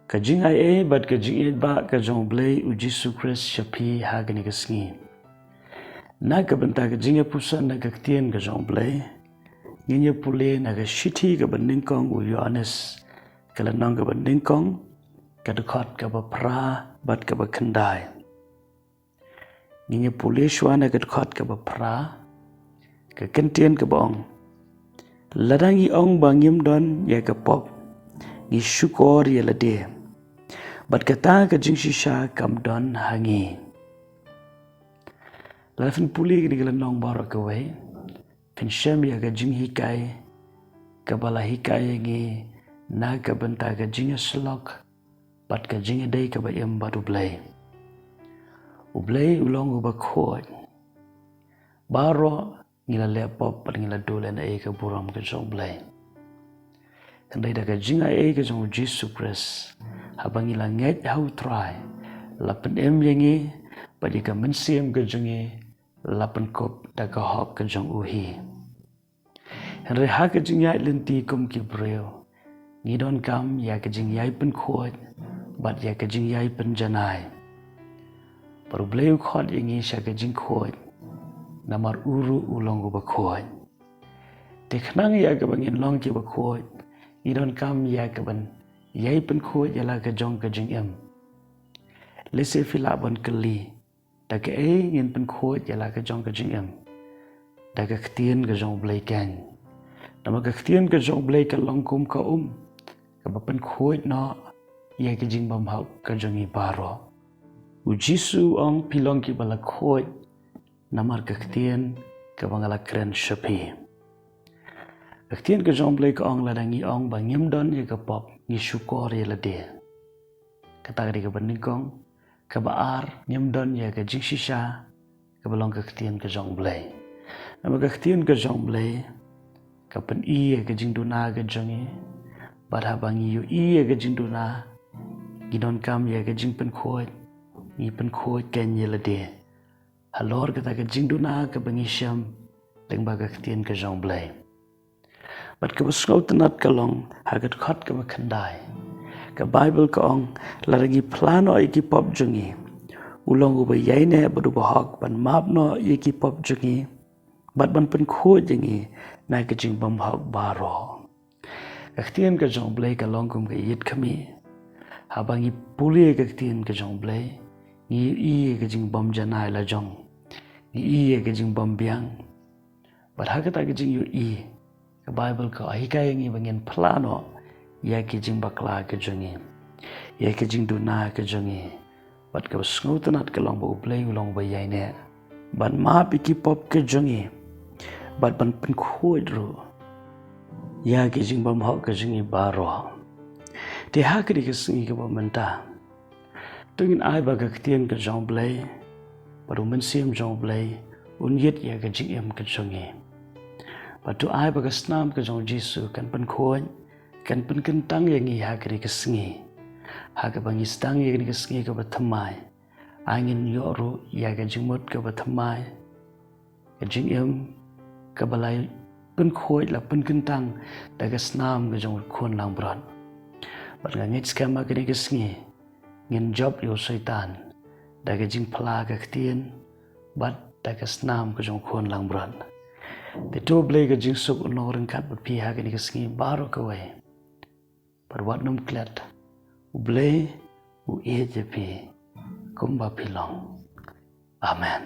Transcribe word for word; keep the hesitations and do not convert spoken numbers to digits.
Ka jingaiei bad ka jingïaid ba ka jong U Blei U Jisu Khrist sha phi ha kane ka sngi. Na ka bynta ka jingïapuson na ka ktien ka jong U Blei, ngin ïa pule na ka shithi kaba nyngkong u Ïoannis, ka lynnong kaba nyngkong, ka dkhot kaba phra bad kaba khyndai. Ngin ïa pule shuwa na ka dkhot kaba phra, ka kyntien kaba ong: Lada ngi ong ba ngim don ïa ka pop, ngi shukor ïa lade, bad kata ka jingshisha kam don ha ngi. Lada phin pule kane ka lynnong baroh kawei, phin shem ïa ka jinghikai kaba la hikai ïa ngi na ka bynta ka jingïasyllok bad ka jingïadei kaba im bad U Blei. U Blei u long uba khuid. Baroh ngi la leh pop bad ngi la duh lehnoh ïa ka burom ka jong U Blei. Hynrei da ka jingaiei ka jong U Jisu Khrist, haba ngi la ngeit ha U Trai, la pynim ïa ngi, bad ïa ka mynsiem ka jong ngi la pynkup da ka hok ka jong U hi. Hynrei ha ka jingïaid lynti kum ki briew, ngi donkam ïa ka jingïaid pynkhuid bad ïa ka jingïaid pynjanai. Bad U Blei u khot ïa ngi sha ka jingkhuid, namar u ruh u long uba khuid. Te khnang ïa kaba ngin long kiba khuid, ngi donkam ïa kaban ïaid pynkhuid ïa la ka jong ka jingim. Lehse phi lah ban kylli, da kaei ngin pynkhuid ïa la ka jong ka jingim? Da ka ktien ka jong U Blei keiñ. Namar ka ktien ka jong U Blei ka long kum ka um kaba pynkhuid noh ïa ka jingbymhok ka jong ngi baroh. U Jisu u ong, phi long kiba la khuid namar ka ktien kaba nga la kren sha phi. Ka ktien ka jong U Blei ka ong, lada ngi ong ba ngim don ïa ka pop, ngi shukor ïa lade. Kata ka dei kaba nyngkong. Kaba ar, ngim don ïa ka jingshisha kaba long ka ktien ka jong U Blei. Namar ka ktien ka jong U Blei ka pyni ïa ka jingduna ka jong ngi. Bad haba ngi ïohi ïa ka jingduna, ngi donkam ïa ka jingpynkhuid, ngi pynkhuid keiñ ïa lade halor kata ka jingduna kaba ngi shem lyngba ka ktien ka jong U Blei. Bad kaba sngewtynnat ka long, ha ka dkhot kaba khyndai, ka Baibl ka ong, lada ngi phla noh ïa ki pop jong ngi, u long uba ïaineh bad uba hok ban map noh ïa ki pop jong ngi, bad ban pynkhuid ïa ngi na ka jingbymhok baroh. Ka ktien ka jong U Blei ka long kum ka ïit khmih. Haba ngi pule ka ktien ka jong U Blei, ngi ïohi ïa ka jingbymjanai lajong, ngi ïohi ïa ka jingbymbiang. Bad ha kata ka jingïohi, ka Baibl ka hikai ïa ngi ba ngin phla noh ïa ki jingbakla ka jong ngi, ïa ki jingduna ka jong ngi. Bad kaba sngewtynnat ka long ba U Blei u long uba ïaineh ban map ïa ki pop ka jong ngi, bad ban pynkhuid ruh ïa ki jingbymhok ka jong ngi baroh. Te ha kane ka sngi kaba mynta, to ngin ai ba ka ktien ka jong U Blei bad U Mynsiem jong U Blei un ïit ïa ka jingim ka jong ngi. Bad to ai ba ka snam ka jong U Jisu kan pynkhuid, kan pynkyntang ïa ngi ha kane ka sngi. Ha kaba ngi sdang ïa kane ka sngi kaba thymmai, ai ngin ïoh ruh ïa ka jingmut kaba thymmai, ka jingim kaba la pynkhuid, la pynkyntang da ka snam ka jong U Khun langbrot. Bad nga ngeit skhem ha kane ka sngi ngin jop ïa u Soitan da ka jingphla ka ktien bad da ka snam ka jong U Khun langbrot. Te to U Blei ka jingsuk un long ryngkat bad phi ha kane ka sngi baroh kawei. Bad wat nym klet, U Blei u ïeit ïa phi kumba phi long. Amen.